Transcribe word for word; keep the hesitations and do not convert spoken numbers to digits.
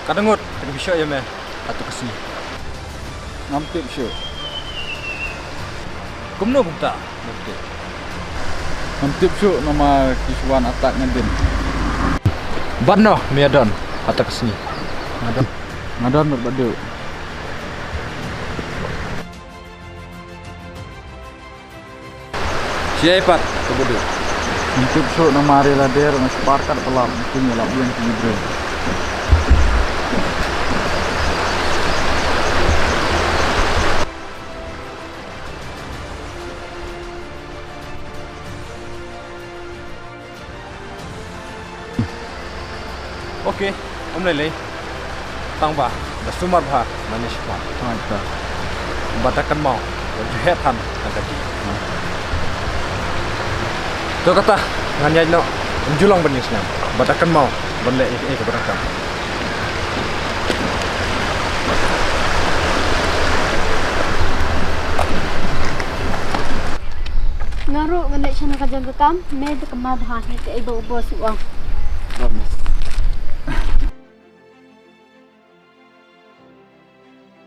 Ka dang ngut, tang bishop ïa me, atu ka sngi. Ngam tip shuh. Kumno kumta, ngam tip. Ngam tip shuh namar ki shu wan attack nadien. Bad no, me ïa don, atu ka sngi. Nga don, nga don bad Badu. Shi ai pat, ka Badu. Ngam tip shuh namar ïa lade ruh nga spar kat palat, ngam tip ïa lade ïa ki briew. Okay, um lei lei. Tang ba da sumar bha, mane shi khmat. Hooid, ta. Ba da kynmaw, ba ju heh than na ka ji. Hmm. To kata, ngan ïaid noh, ym ju long ban ïasngap. Ba da kynmaw ban leh ïa kaei kaba donkam. Nga ruh ngan leit sha ka jong ka kam, me da kynmaw bha ïa kaei ba u boss u ong.